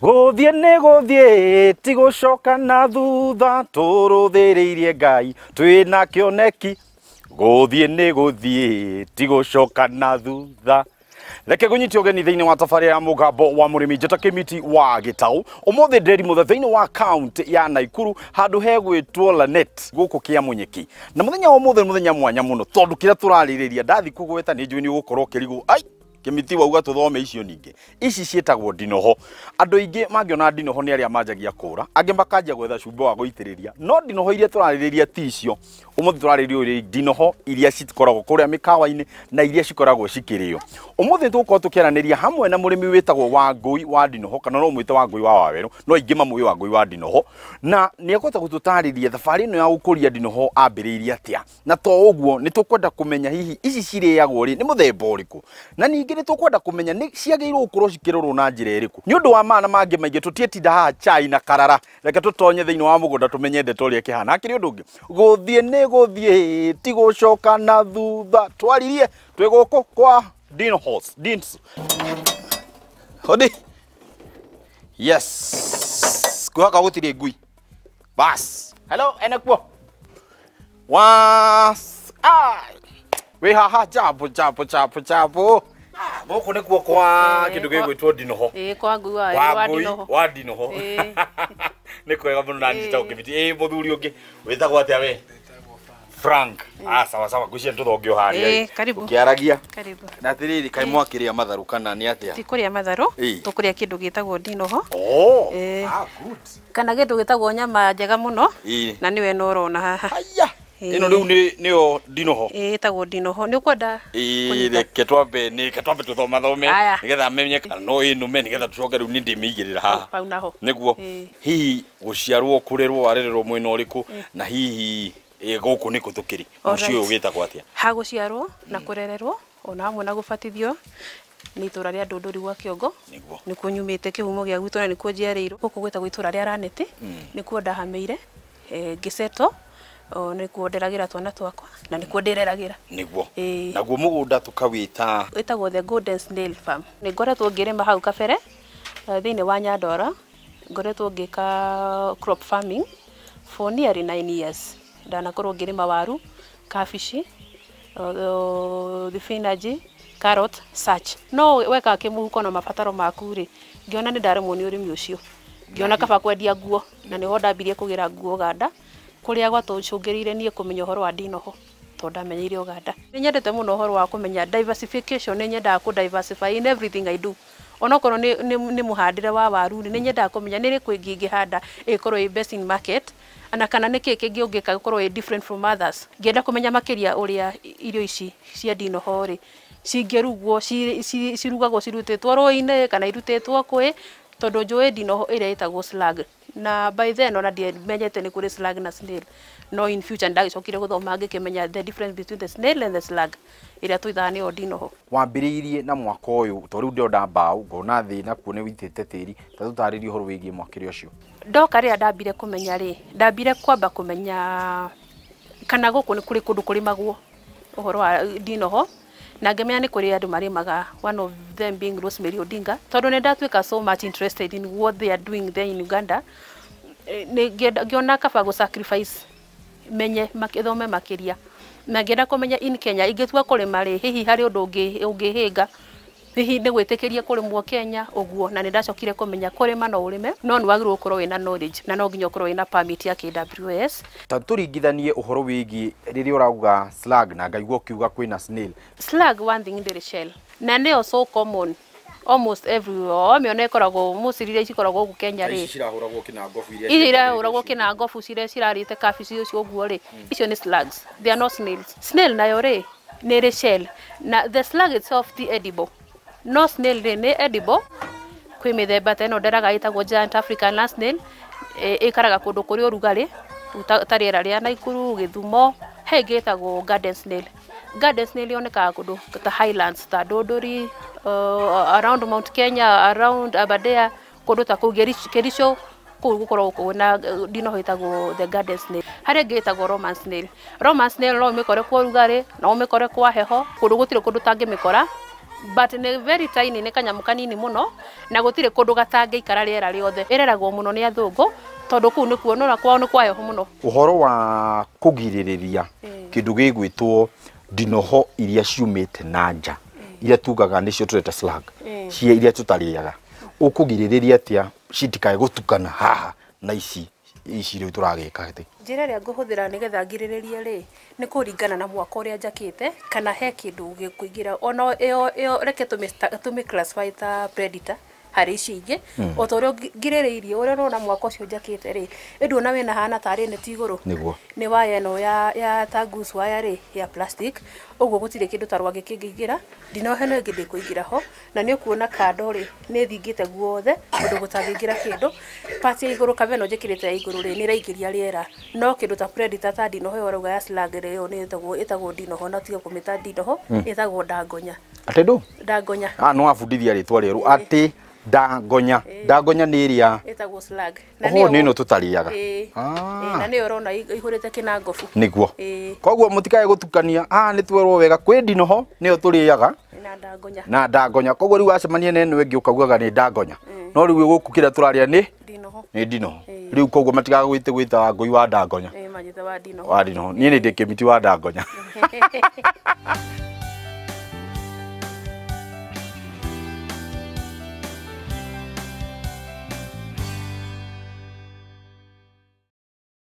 Gũthiĩ nĩ gũthiĩ ti gũcoka na thutha tũrũthĩrĩirie Ngai twĩna kĩoneki. Gũthiĩ nĩ gũthiĩ ti gũcoka na thutha. Reke ngũnyite ũgeni thĩinĩ wa tabarĩra ya mũgambo wa mũrĩmi njĩta Kĩmiti wa Gĩtaũ. Ũmũthĩ ndĩri mũthe thĩinĩ wa kaunti ya Naikuru handũ hegwĩtwo Lanet gũkũ Kĩamunyĩki. Na mũthenya wa ũmũthĩ nĩ mũthenya mwanya mũno tondũ kĩrĩa tũrarĩrĩria ndathi kũgweta nĩ njũĩ nĩ ũgũkorwo ũkĩrigwo ai Kĩmiti wauga tũthome icio ningĩ. Ici ciĩtagwo ndinoho. Andũ aingĩ mangĩona ndinoho nĩ arĩa manjagia kũra, angĩ makanjia gwetha cumbĩ wa gũitĩrĩria. No ndinoho iria tũrarĩrĩria ti icio. Ũmũthĩ tũrarĩrĩria ndinoho iria cikoragwo kũrĩa mĩkawa-inĩ na iria cikoragwo cikĩrĩo. Ũmũthĩ tũgũkorwo tũkĩaranĩria hamwe na mũrĩmi wĩtagwo Wangũi wa ndinoho, kana no ũmwĩte Wangũi wa Wawerũ, no aingĩ mamũĩ Wangũi wa ndinoho. Na nĩ ekũhota gũtũtarĩria thabarĩ ĩno ya gũkũria ndinoho ambĩrĩirie atĩa. Na to ũguo nĩ tũkwenda kũmenya hihi ici cirĩagwo rĩ nĩ mũthemba ũrĩkũ. Na ningĩ nĩ tũkwenda kũmenya nĩ ciagĩrĩirwo gũkorwo cikĩrorwo na njĩra ĩrĩkũ. Nĩ ũndũ wa maya na mangĩ maingĩ tũtietinda haha chai na karara. Reke tũtonye thĩinĩ wa mũgũnda tũmenye ndeto ũrĩa ĩkĩhana. Hakĩrĩ ũndũ ũngĩ, gũthiĩ nĩ gũthiĩ ti gũcoka na thutha. Twaririe twĩ gũkũ kwa Dinohos, Dins. Hodi. Yes. Kwĩhoka gũtirĩ ngui. Bas. Hello, ene kuo. Was. Ai. Wĩ haha jambo jambo jambo jambo. Gũkũ nĩkuo kwa kĩndũ gĩgwĩtwo ndinoho. Ĩĩ kwa ngui wa Wa ngui ndinoho. wa ndinoho. Ĩĩ. Nĩ kwega mũno na njĩtagwo Kĩmiti. Ĩĩ mũthuri ũngĩ wĩtagwo atĩa we? Frank. Ah, sawa sawa, ngwĩciria nĩtũthonge o harĩa. Ĩĩ, karibu. Ũkĩaragia. Karibu. Na atĩrĩrĩ, kaĩ mwakĩrĩa matharũ kana nĩ atĩa? Ti kũrĩa matharũ, Ĩĩ. tũkũrĩa kĩndũ gĩtagwo ndinoho. Oh. Ĩĩ. Ah, good. Kana kĩndũ gĩtagwo nyama njega mũno. Ĩĩ. Na nĩwe ĩno ũrona haha. Aya. Ĩno rĩu nĩ nĩyo ndinoho. Ĩĩ, ĩtagwo ndinoho. Nĩ ũkwenda Ĩĩ, kũnyita? reke twambe nĩ reke twambe tũthomathome Aya. nĩgetha menye kana no ĩnũme nĩgetha tũcoke rĩu nĩ ndĩmĩigĩrĩra haha. Hau naho. Nĩguo. Ĩĩ. Hihi gũciarwo kũrerwo warererwo mwena ũrĩkũ na hihi gũkũ nĩkũ tũkĩrĩ? Mũciĩ ũyũ wĩtagwo atĩa? Ha gũciarwo na kũrererwo ona hamwe na gũbatithio nĩ itũra rĩa Ndũndũri gwa Kĩongo. Nĩguo. Nĩkuo nyumĩte kĩhumo gĩa gwitũ na nĩkuo njiarĩirwo. Gũkũ gwĩtagwo itũra rĩa Ranĩtĩ. Nĩkuo ndahamĩire ngĩcetwo. Nĩkuo nderagĩra twana twakwa na nĩkuo ndĩreragĩra. Nĩguo. Ĩĩ. Naguo mũgũnda tũkawĩta Wĩtagwo The Golden Snail Farm. Nĩ ngoretwo ngĩrĩma hau kabere thĩinĩ wa Nyandarua. Ngoretwo ngĩka crop farming for nearly 9 years. Ndanakorwo ngĩrĩma waru, kabici, thibinanji, carrot, such. No weka kĩmũhuko na mabataro maku rĩ, ngĩona nĩ ndaremwo nĩ ũrĩmi ũcio. Ngĩona kaba kwendia nguo na nĩho ndambirie kũgĩra nguo Ũganda kũrĩa gwatũcũngĩrĩire niĩ kũmenya ũhoro wa ndinoho tondũ ndamenyeire Ũganda. Nĩ nyendete mũno ũhoro wa kũmenya diversification, nĩ nyendaga kũ diversify in everything I do. Onokorwo nĩ mũhandĩre wa waru rĩ, nĩ nyendaga kũmenya nĩ rĩkũ ĩngĩ ingĩhanda ĩgĩkorwo ĩ best in market na kana nĩ kĩĩ kĩngĩ ũngĩka gĩkorwo ĩ different from others. Ngĩenda kũmenya makĩria ũrĩa irio ici cia ndinoho rĩ cingĩrugwo, cirugagwo cirutĩtwo rũĩ-inĩ kana irutĩtwo kwĩ, tondũ njũĩ ndinoho ĩrĩa ĩtagwo slug. Na by then ona ndiamenyete nĩ kũrĩ slug na snail. No in future ndagĩcokire gũthoma ngĩkĩmenya the difference between the snail and the slug ĩrĩa tũithaga nĩyo ndinoho. Wambĩrĩirie na mwaka ũyũ to rĩu ndĩrona mbaũ ngona thĩ nakuo nĩ wĩitĩte tĩri, ta tũtarĩrie ũhoro wĩgiĩ mwakĩre ũcio. Ndoka rĩrĩa ndambire kũmenya rĩ, ndambire kwamba kũmenya kana gũkũ nĩ kũrĩ kũndũ kũrĩmagwo ũhoro wa ndinoho na ngĩmenya nĩ kũrĩ andũ marĩmaga, one of them being Rosemary Odinga, tondũ nĩ ndatuĩka so much interested in what they are doing there in Uganda. Ngĩona kaba gũ sacrifice menye thome makĩria na ngĩenda kũmenya in Kenya ingĩtua kũrĩma rĩ, hihi harĩ ũndũ ũngĩhĩnga, hihi nĩ gwĩtĩkĩria kũrĩmwo Kenya ũguo. Na nĩ ndacokire kũmenya kũrĩma no ũrĩme no nĩ wagĩrĩirwo gũkorwo wĩna knowledge na no nginya ũkorwo wĩna permit ya KWS. Ta tũringithanie ũhoro wĩgiĩ rĩrĩa ũrauga slug na ngaigua ũkiuga kwĩna snail. Slug one thing ndĩrĩ shell na nĩyo so common almost everywhere. Wamĩona ĩkoragwo mostly iria cikoragwo gũkũ Kenya rĩ, Ici cirahũragwo kĩnangobu iria iria irahũragwo kĩnangobu ciria cirarĩte kabici ũcio ũguo rĩ, icio nĩ slugs, they are not snails. Snail nayo rĩ nĩ ĩrĩ shell na the slug itself ti edible, no snail rĩ nĩ edible. Kwĩ mĩthemba ta ĩno nderaga ĩtagwo giant African land snail, ĩikaraga kũndũ kũrĩ ũrugarĩ ta rĩera rĩa Naikuru, Gĩthumo. He ĩngĩ ĩtagwo garden snail. Garden snail yonekaga kũndũ ta highlands ta Ndũndũri, around Mount Kenya, around Aberdare, kũndũ ta kũu Kericho, kũu gũkoragwo kwĩna ndinoho ĩtagwo the garden snail. Harĩ ĩngĩ ĩtagwo Roman snail. Roman snail no ũmĩkore kwa ũrugarĩ, no ũmĩkore kwa heho, kũndũ gũtirĩ kũndũ ũtangĩmĩkora. But nĩ very tiny, nĩ kanyamũ kanini mũno na gũtirĩ kũndũ gatangĩikara rĩera rĩothe. Ĩreragwo mũno nĩ athũngũ tondũ kũu nĩkuo nona kwao nĩ kwahehu mũno. Ũhoro wa kũgirĩrĩria kĩndũ gĩgwĩtwo ndinoho iria ciumĩte na nja, iria tugaga nĩcio tũreta slug, cia iria tũtarĩaga, ũkũgirĩrĩria atĩa citikae gũtukana haha na ici ici rĩu tũragĩka atĩ? Njĩra ĩrĩa ngũhũthĩra nĩgetha ngirĩrĩrie rĩ, nĩ kũringana na mwaka ũrĩa njakĩte kana he kĩndũ gĩkũingĩra ona ĩyo ĩyo, reke tũmĩ classify ta predator harĩ ici ingĩ. O ta ũrĩa ngirĩrĩirie ũrĩa ũrona mwaka ũcio njakĩte rĩ, ĩnduona wĩna hana tarĩ neti igũrũ. Nĩguo. Nĩ waya ĩno ya ta goose wire rĩ, ya plastic, ũguo gũtirĩ kĩndũ ta rwagĩ kĩngĩingĩra, ndinoho ĩno ĩngĩ ndĩkũingĩra ho, na nĩ ũkuona kando rĩ nĩ thingĩte guothe ũndũ gũtangĩingĩra kĩndũ. Part ya igũrũ, kaba ĩno njĩkĩrĩte ya igũrũ rĩ, nĩ ĩraingĩria rĩera, no kĩndũ ta predator ta ndinoho ĩyo ũrauga ya slug rĩ, ĩyo nĩ ĩtagwo ndinoho, na tiga kũmĩta ndinoho, ĩtagwo ndangonya. Atĩ ndũ? Ndangonya. Ah, nĩ wabundithia rĩtwa rĩerũ atĩ ndangonya. Ndangonya nĩ ĩrĩa ĩtagwo slug. Oho, nĩ ĩno tũtarĩaga. Ĩĩ. Na nĩyo ũrona ĩihũrĩte kĩnangobu. Nĩguo. Ĩĩ. Koguo mũtikae gũtukania, haha nĩ twerwo wega kwĩ ndinoho nĩyo tũrĩaga na ndangonya. Na ndangonya. Koguo rĩu wacemania na ĩno ĩngĩ ũkaugaga nĩ ndangonya, no rĩu gũkũ kĩrĩa tũrarĩa nĩ ndinoho. Nĩ ndinoho. Rĩu koguo matigagwĩte gwĩta Wangũi wa ndangonya. Ĩĩ, manjĩte wa ndinoho. Wa ndinoho. Niĩ nĩ ndĩ kĩmiti wa ndangonya.